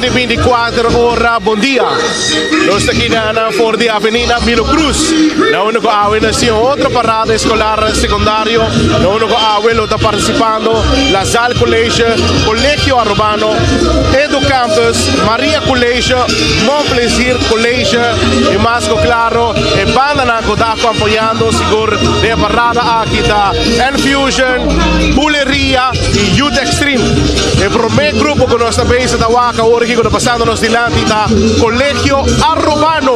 di 24 ora, bon dia. Nos ta aki na for di Avenida Milo Cruz. Na unda cu awe nos tin otro parada escolar secundario. Na unda cu awe lo ta participando La Salle College, Colegio Arubano, Edu Campus, Maria College, Mon Plaisir College y mas cu claro e bandanan cu ta acompañando sigur den e parada aki ta N-Fusion, Buleria y Youth Extreme. E prome grupo cu nos ta bezig ta wak awor aki cu ta pasando nos dilanti ta Colegio Arubano.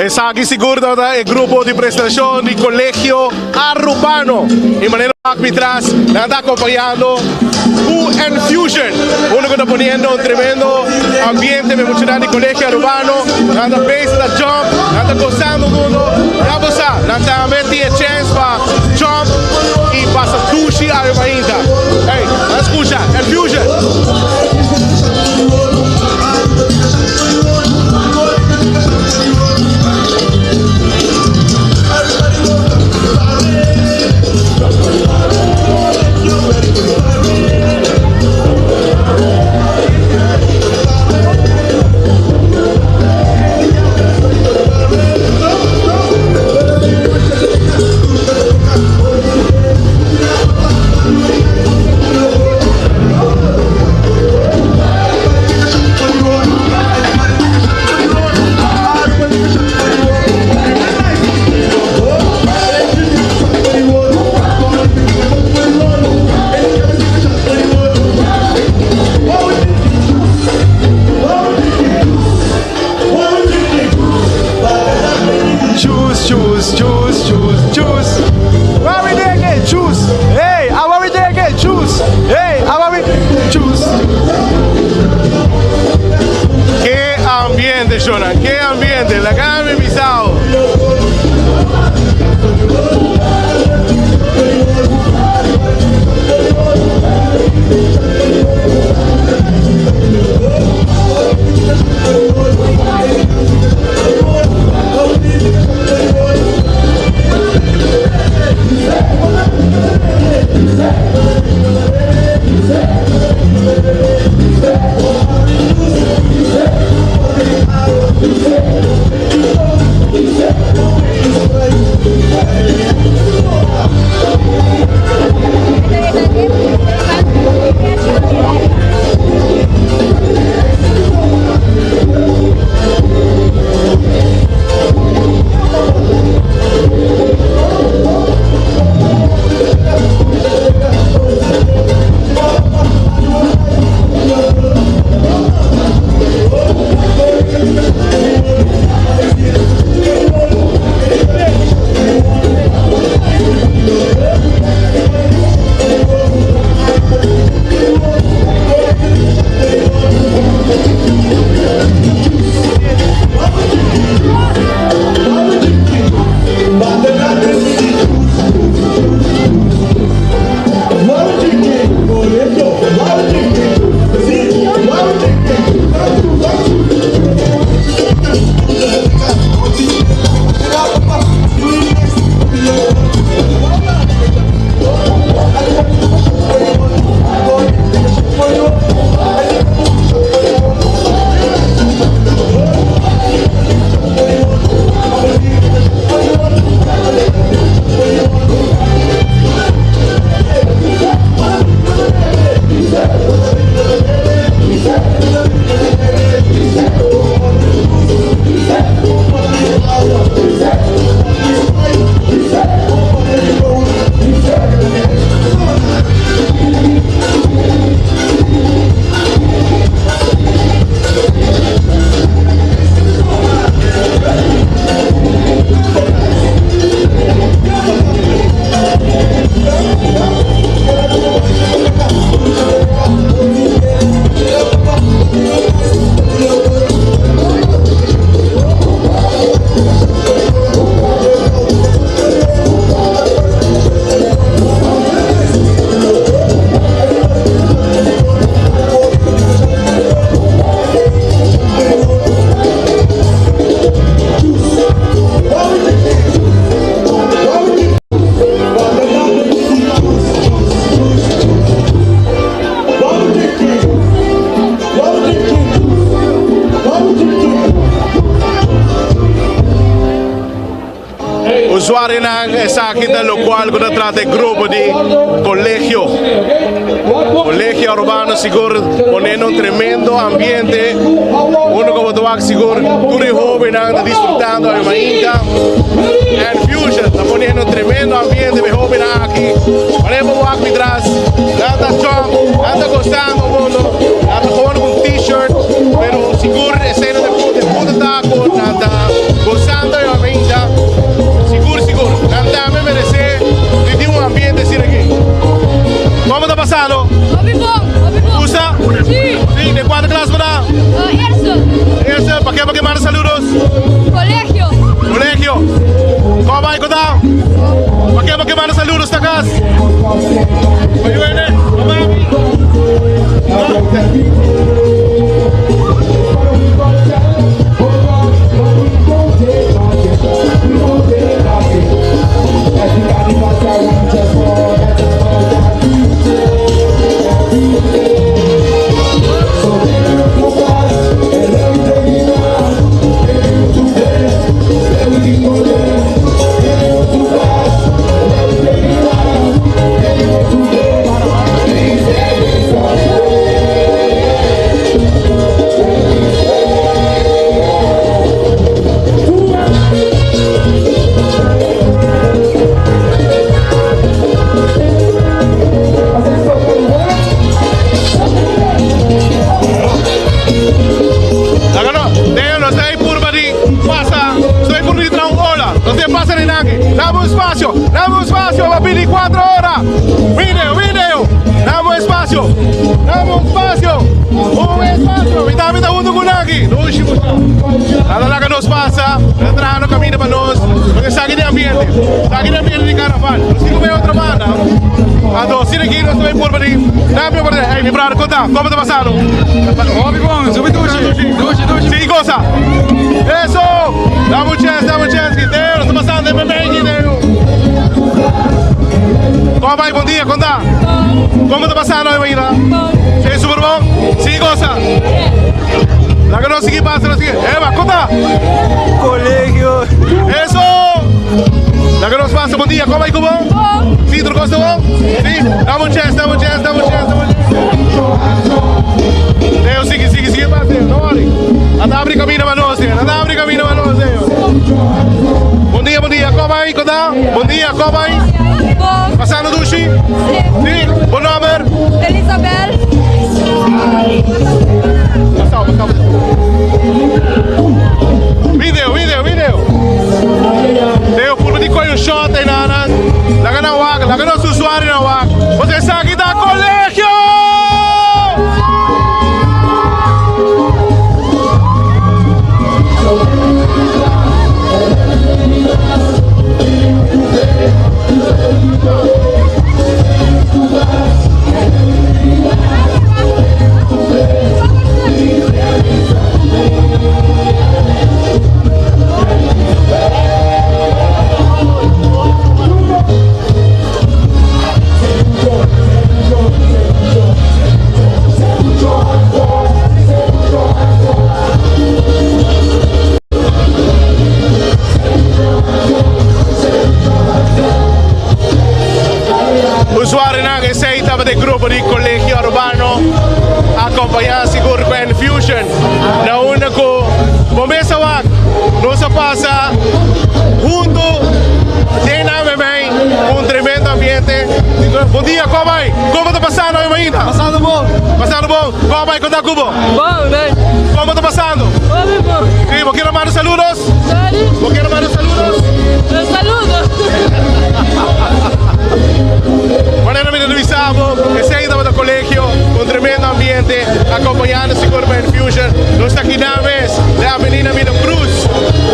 Esaki sigur tabata e grupo di presentacion di Colegio Arubano. Y manera wak mi tras, nan ta acompañando UN Fusion, uno cu ta poniendo un tremendo ambiente pa e muchanan di Colegio Arubano. Nan ta bezig ta jump, nan ta gozando mundo. Ya bo sa, nan tambe tin e chance pa jump y pasa dushi awe mainta. Hey, nan scucha, N Fusion! Choose, choose, choose, choose, choose. What we do again? Choose. Hey, how what we do again? Choose. Hey, how what we choose? Ke ambiente, Shona, ke ambiente. Laga mi bisao. Usuarionan, esaki ta locual cu ta trata e grupo di colegio. Colegio Arubano sigur poniendo un tremendo ambiente. Uno cu bo ta wak sigur tur e hobennan ta disfrutando awe mainta. And Fusion ta poniendo un tremendo ambiente pa e hobennan aki. Wanneer bo wak mi tras, nan ta jump, nan ta gozando mundo, nan ta gewoon cu un t-shirt, pero sigur esei no ta e punto, e punto ta cu nan ta gozando awe mainta. Sigur sigur, nan tambe merece di tin un ambiente asina aki. Como ta pasando? Hopi bon, hopi bon. Gusta? Si. Si, den cuanto klas bo ta? Eerste. Eerste, pa ken bo ke manda saludos? Colegio. Colegio. Como bai cu ta? Pa ken bo ke manda saludos na cas? Pa yu hende? Pa mami? Laga no, Leo, nos ta purba di pasa, nos ta purba di traha un ola, nos ta pasa di nan aki. Dame un espacio, dame un espacio, pa pidi cuatro ora. Video, video, dame un espacio, dame un espacio, un espacio. Mi ta, mi ta hunto cu nan aki. Dushi mucha. Nan ta laga nos pasa, nan ta trahando caminda pa nos, porque esaki di ambiente, esaki di ambiente di carnaval. Nos tin cu bay otro banda. Anto, asina aki nos ta bay purba di dame oportunidad. Hey, mi brother, con ta? Como ta pasando? Hopi bon, subi dushi, dushi, dushi. Sigui goza. Eso! Dame un chance, dame un chance. Teo, nos ta pasando den meimei aki, Teo. Como bay? Bon dia, con ta? Como ta pasando hoy mañana? Sí, super bon. Sigui goza. Laga nos sigui pasa, nos sigui. Eva, con ta? Colegio. Eso! Laga nos pasa, bon dia, como bay cu bo? Bon. Sí, tur cos ta bon? Sí? Dame un chance, dame un chance, dame un chance, dame un chance. Teo, sigui, sigui, sigui pas, Teo, no worry. Anda abri camino pa nos, Teo. Anda abri camino pa nos, Teo. Bon dia, bon dia, como bay? Con ta? Bon dia, como bay? Bon. Pasando dushi? Si. Sí? Bo nomber? Elisabel. Pasao, pasao. Video, video, video. Teo, purba di coy un shot ey nan. Laga nan wak, laga nos usuarionan wak. Pasobra esaki ta colegio! Usuarionan esey tabata e grupo di Colegio Arubano acompaña sigur cu Enfusion na unda cu bo mes a wak nos a pasa hunto den nan memey cu un tremendo ambiente. Bon dia, como bay? Como ta pasando awe mainta? Pasando bon. Pasando bon. Como bay? Con ta cu bo? Bon, ben. Como ta pasando? Hopi bon. Sí, bo kier manda saludos? Sorry. Bo kier manda saludos? Saludos. Manera mi ta bisa bo, esey tabata colegio, un tremendo ambiente, acompañando sigur pa Infusion. Nos ta aki nan mes den Avenida Mino Cruz,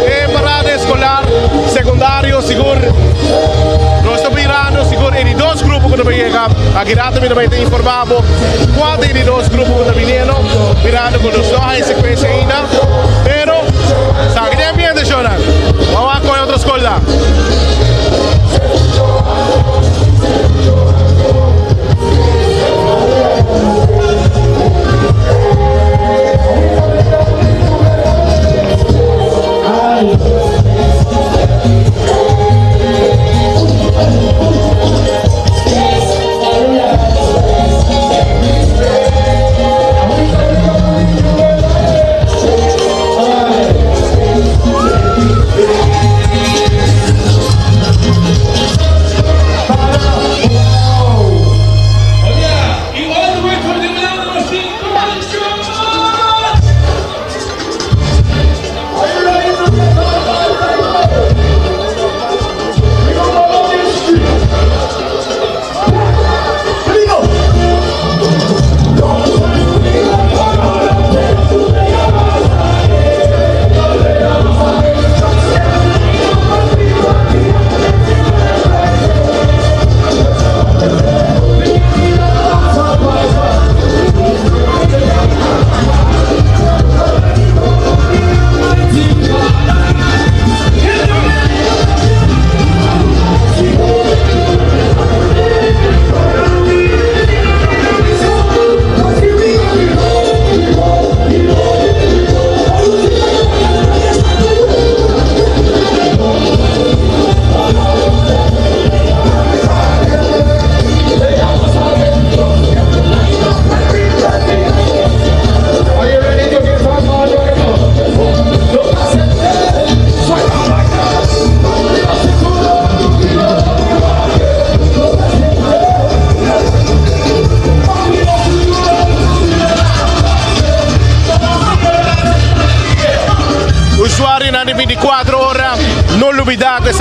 e parada escolar secundario sigur. Nos ta mirando sigur e di dos grupo cu ta bay yega. Aki rato mi ta bay ta informa bo cua ta e di dos grupo cu ta biniendo, mirando cu nos no hay secuencia ainda. Pero, sa aki den ambiente, shownan. Bo a wak con e otro school ta.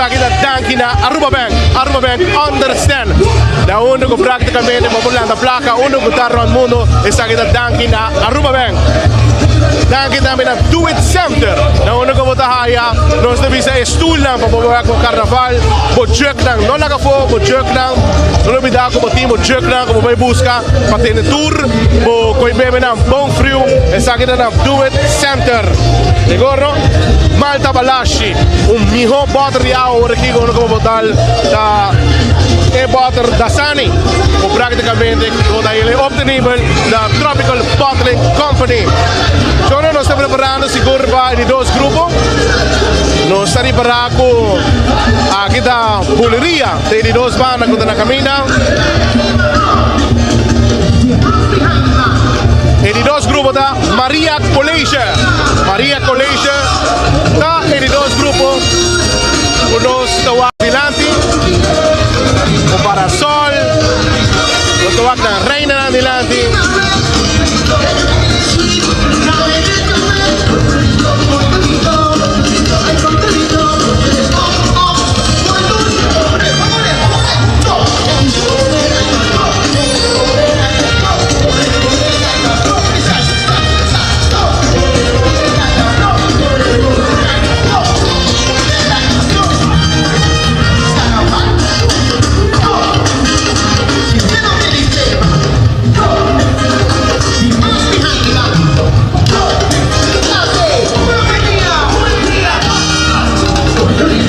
Esaki ta danki na Aruba Bank. Aruba Bank understand. Na unda ku praktikamente bo por lanta plaka, unda ku ta rond mundo, esaki ta danki na Aruba Bank. Danki tambe na Do It Center, na unda ku bo ta haya nos ta bisa e stoelnan pa bo wak bo karnaval, bo juknan no laga afó, bo juknan, no lubida ku bo tin bo juknan ku bo bai buska pa tene tur bo koi bebenan bon friu, esaki ta na Do It Center. Di gordo, Malta Balashi, un miho bòter di awa ora ki unda ku bo dal ta e bòter Dasani, ku praktikamente bo ta hel optenibel na Tropical Bottling Company. Choro nos ta preparando sigur pa e di dos grupo. Nos ta ripara ku aki ta Buleria, ta e di dos banda ku ta na kaminda. E di dos grupo ta Maria College. Maria College ta e di dos grupo ku nos ta wak dilanti. Ku parasol, nos ta wak nan reinanan dilanti.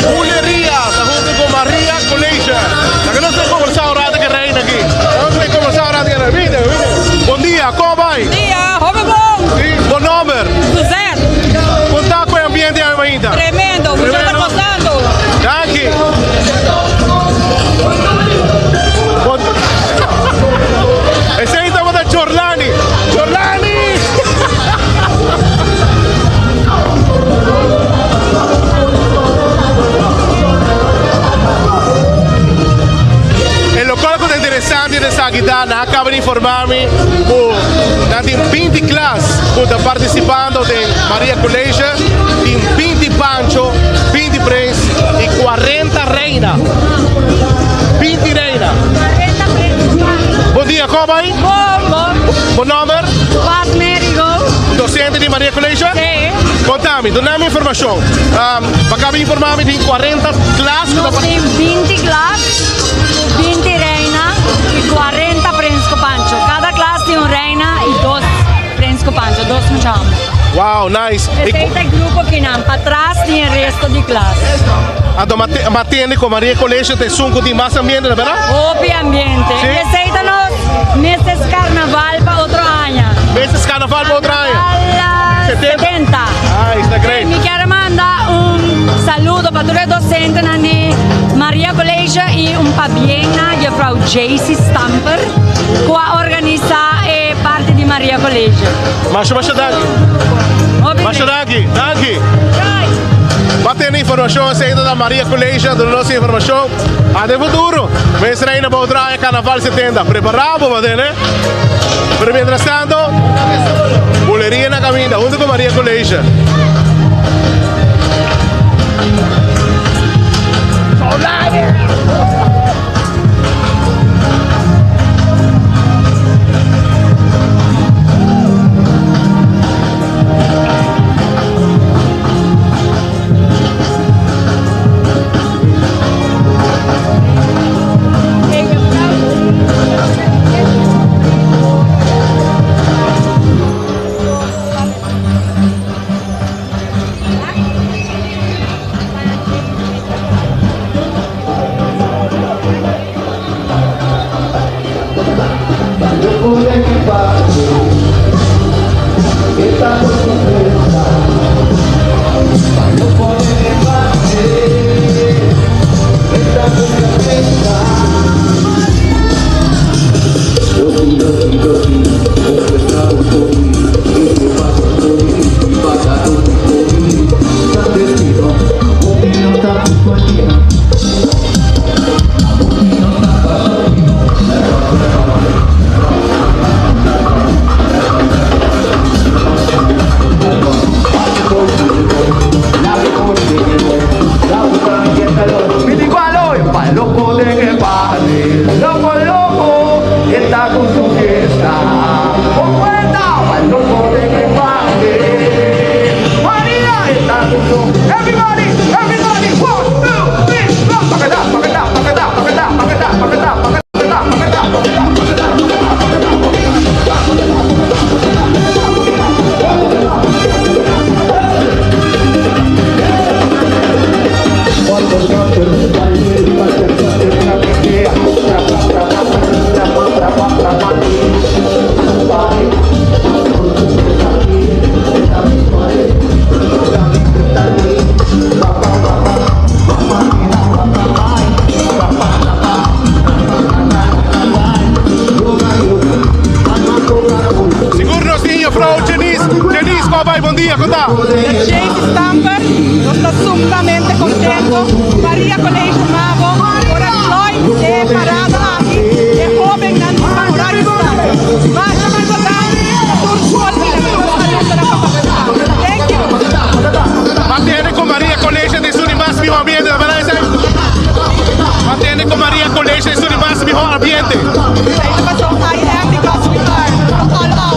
Buleria ta hunto cu Maria College. Laga nos bay conversa un rato cu e reina aki. Laga nos bay conversa un rato cu e reina. Bini, bini. Bon dia, como bay? Bon dia, hopi bon. Si, bo nomber? Suzette. Con ta cu e ambiente awe mainta? Tremendo, mucha ta gozando. Danki. Esey tabata Chorlani. Chorlani! E local cu ta interesante den esaki ta, nan a caba di informa mi cu nan tin 20 klas cu ta participando den Maria College, tin 20 Pancho, 20 Prins y 40 Reina. 20 Reina. Bon dia, como bay? Bon, bon. Bo nomber? Paz Merigo. Docente di Maria College? Sí. Contami, duna mi informacion. Um, pa caba informa mi tin 40 klas cu ta Nos tin 20 klas, 20 reina y 40 prins cu pancho. Cada klas tin un reina y dos prins cu pancho, dos mucha homber. Wow, nice. Esey ta e grupo kinan. Patras tin e resto di klas. Anto m'a tende cu Maria College ta esun cu tin mas ambiente, no berdad? Hopi ambiente. Sí. Y esey ta nos meses carnaval pa otro aña. Meses carnaval pa otro aña. Carnaval 70. 70. Ay, esta great. Mi kier manda un saludo pa tur e docentenan di Maria College y un pabien na juffrouw Jaycee Stamper cu a organisa e parti di Maria College. Masha masha danki. Hopi Masha danki, danki. Pa tene informacion esey ta na Maria College duna nos informacion. Ata e futuro. Mes reina pa otro aña Carnaval 70. Prepara bo pa tene. Pero mientras tanto, Buleria na caminda hunto cu Maria College. Loco den e party, loco loco, e ta cu su fiesta. Oh cuenta, loco den e party. Maria e ta cu su. Everybody, everybody, one, two, three, four. Pagada, pagada, pagada, pagada, pagada, pagada, pagada, pagada, pagada, pagada. Sigur nos tin juffrouw Janice. Janice, con bay? Bon dia, con ta? James Stamper, nos ta sumamente contento. Maria College Mavo, por a join e parada aki, e hobennan di Oranjestad. Masha masha danki na tur school y na tur alumnonan pa participa. Thank you. Mantene cu Maria College ta esun di mas miho ambiente, ta berdad esey? Mantene cu Maria College ta esun di mas miho ambiente. Esey ta paso I am because we are all out.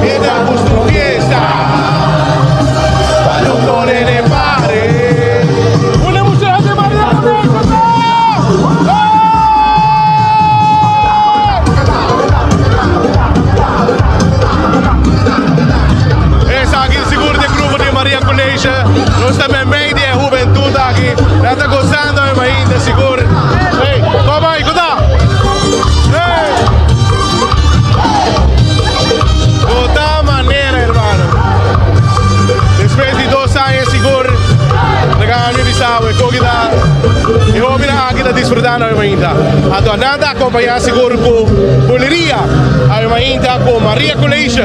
Viene a su fiesta. Pa loco den e party. Una mujer de Maria College. Esaki sigur di grupo di Maria College. Nos tambe medio di hubentud aki. Ta gozando ainda sigur. Hey, con bay, con ta? Hey! Otro manera, hermano. Despues di 2 aña sigur, laga mi bisa, con ta e hopi aki ta disfrutando ainda. Anto nan ta acompaña sigur cu Buleria, ainda cu Maria College.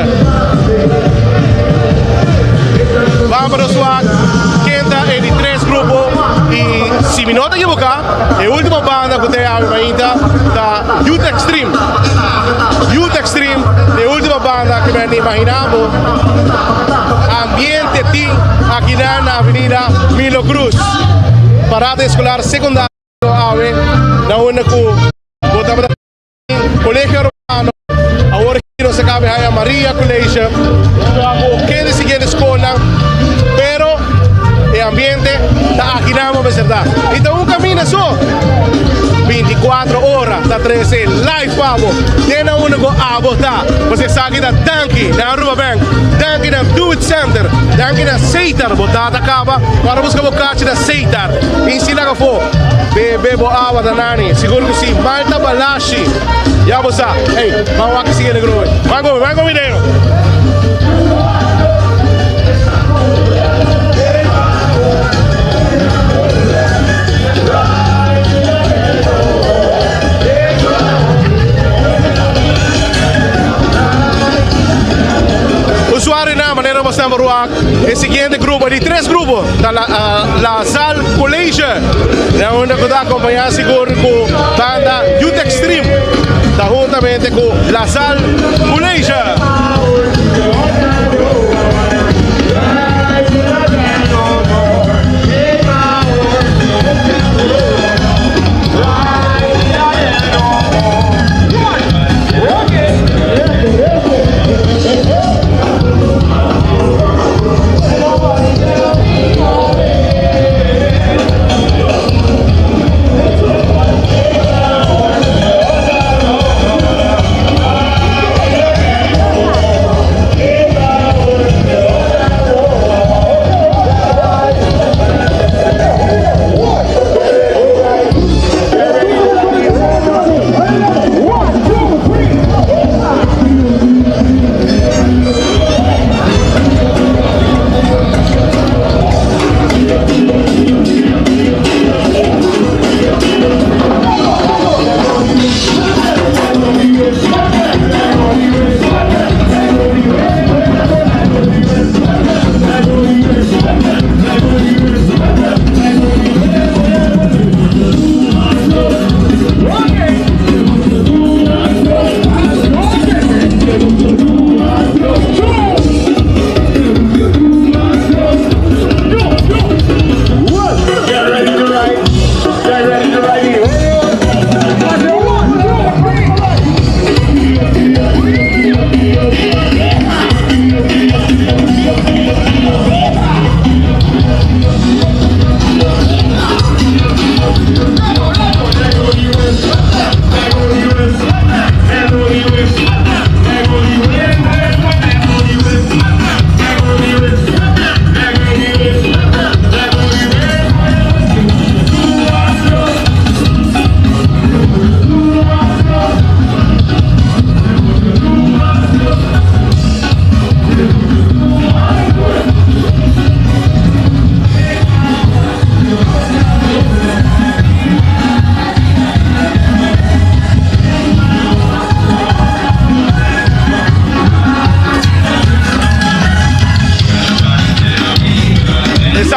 Ban pa wak, ken ta e di tres grupo y si mi no ta ekivoca, e ultimo banda cu tin ainda ta Youth Extreme. Youth Extreme, e ultimo banda cu mi imagina bo. Ambiente tin aki na Avenida Milo Cruz. Parada escolar secundario awe, na unda cu bo ta Colegio Arubano, awor aki nos a caba di Maria College, cu e siguiente scol, pero e ambiente ta aki na berdad. Anto un caminda so, 24 ora, ta 13 live pa bo. Te na unda cu abo ta. Bo sa cu ta danki na Aruba Bank, danki na Do It Center, danki na Seitar, bo tata caba, pa busca bo cachi na Seitar. Ensina cu bebe bo awa da nani, sigur cu si, Malta Balashi. Ya bo sa. Hey, ban wak siguiente grupo. Ban cu, ban cu video. Usuario na manera bastante ruak. E siguiente grupo, di tres grupo, ta La Salle College. Na unda cu ta acompaña sigur cu banda Youth Extreme. Ta huntamente cu La Salle College.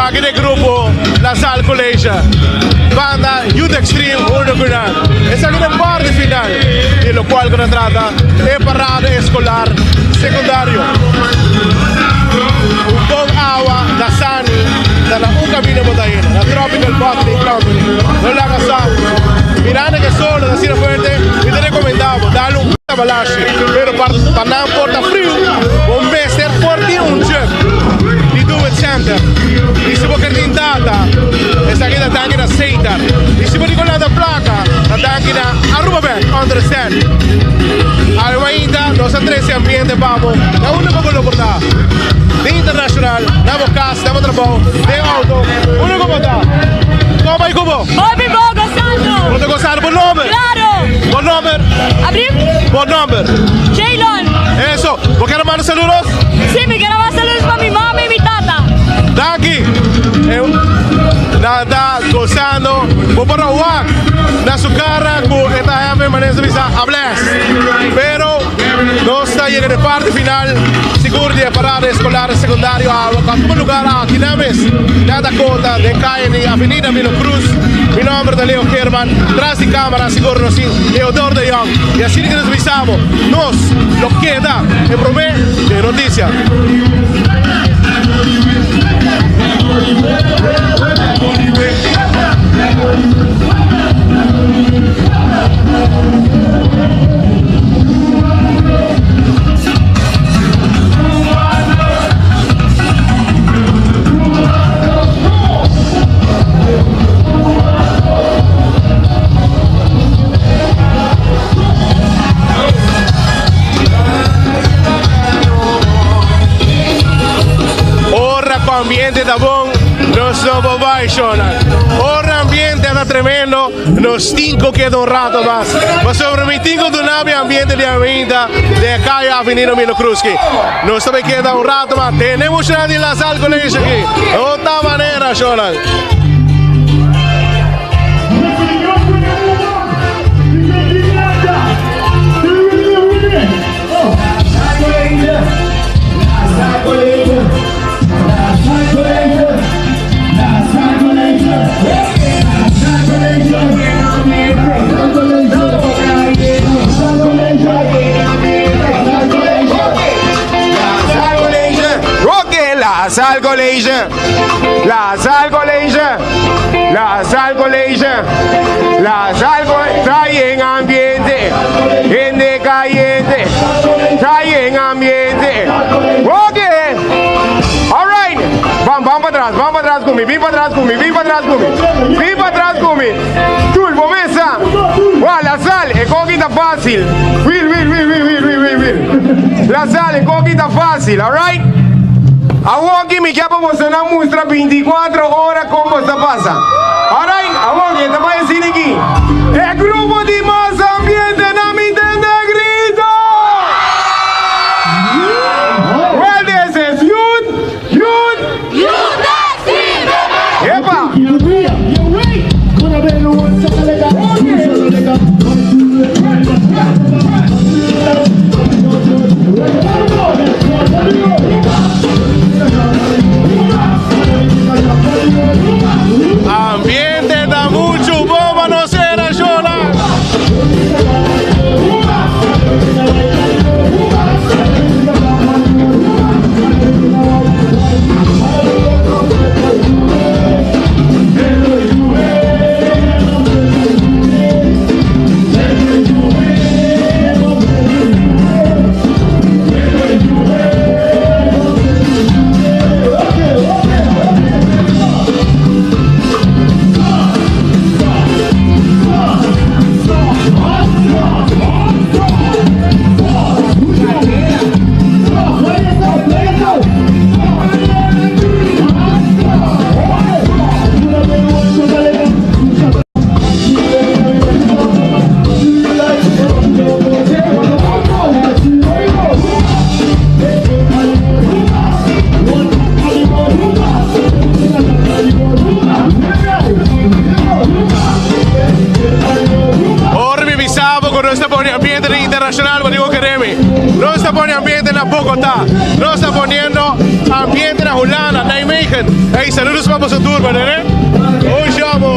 Esaki ta e grupo La Salle College, banda Youth Extreme hunto cu nan. Esaki ta e parti final di locual cu ta trata e parada escolar secundario. Un bon awa Dasani ta na un camino bo ta yendo, na Tropical Bottling Company. No laga sa, mirando cu e sol ta asina fuerte, mi ta recomenda bo dal un balashi, pero pa pa nan por ta friu, bo mester por tin un jug di Do It Center. Y si bo ker tin data, esaki ta danki na Satan. Y si bo di con ta placa, ta danki na Aruba Bank, understand. Awe mainta nos a trece ambiente pa bo, na unda cu bo lo por ta. Den internacional, na bo cas, na bo trabou, den auto, unda cu bo ta. Con bay cu bo? Hopi bo gozando. Bo ta gozando? Bo nomber? Claro. Bo nomber? Abril. Bo nomber? Jaylon. Eso. Bo kier manda saludos? Si, mi kier manda saludos pa mi mama y mi tata. Danki. Nan ta gozando. Bo por a wak na su cara cu e ta happy manera sa bisa a bless. Pero nos ta yega na e parti final sigur di e parada escolar secundario awe cu a tuma lugar aki na mes na Dakota den caya di Avenida Milo Cruz. Mi nomber ta Leo Geerman. Tras di camara sigur nos tin Leodor de Jong. Y asina cu nos bisa bo nos lo keda e prome den noticia. Ora cu ambiente ta bon, nos no por bay, shona. Ora ambiente ta tremendo, nos tin cu keda un rato mas. Pasobra mi tin cu duna mi ambiente di aminta den e caya Avenida Milo Cruzki. Nos ta bay keda un rato mas. Tene muchanan di La Salle College aki. No ta manera, shona. La Salle College, La Salle College, La Salle College, La Salle College, ta en ambiente, hende caliente, ta en ambiente. Ok, alright, van, van para atrás, van para atrás conmigo, ven para atrás conmigo, ven para atrás conmigo, ven para atrás conmigo. Turbo mesa, Wow, La Salle, e coqui ta fácil. Will, will, will, will, will, will, will, will. La Salle, e coqui ta fácil, alright? Awor aki mi kier pa bosonan mustra 24 ora kon boso ta pasa. Alright, awor aki ta bai asina aki. E grupo di mas ambiente na mi tende grito! Well, this is Youth, Youth, Youth Extreme! Epa! Ambiente ta mucho bon pa nos era, Shola. Ora mi bisa bo cu nos ta pone ambiente internacional, bo digo keremi. Nos ta pone ambiente na Bogota. Nos ta poniendo. ambiente na Hulanda, Nijmegen. Hey, saludos pa boso tur, nene. Oi, chamo.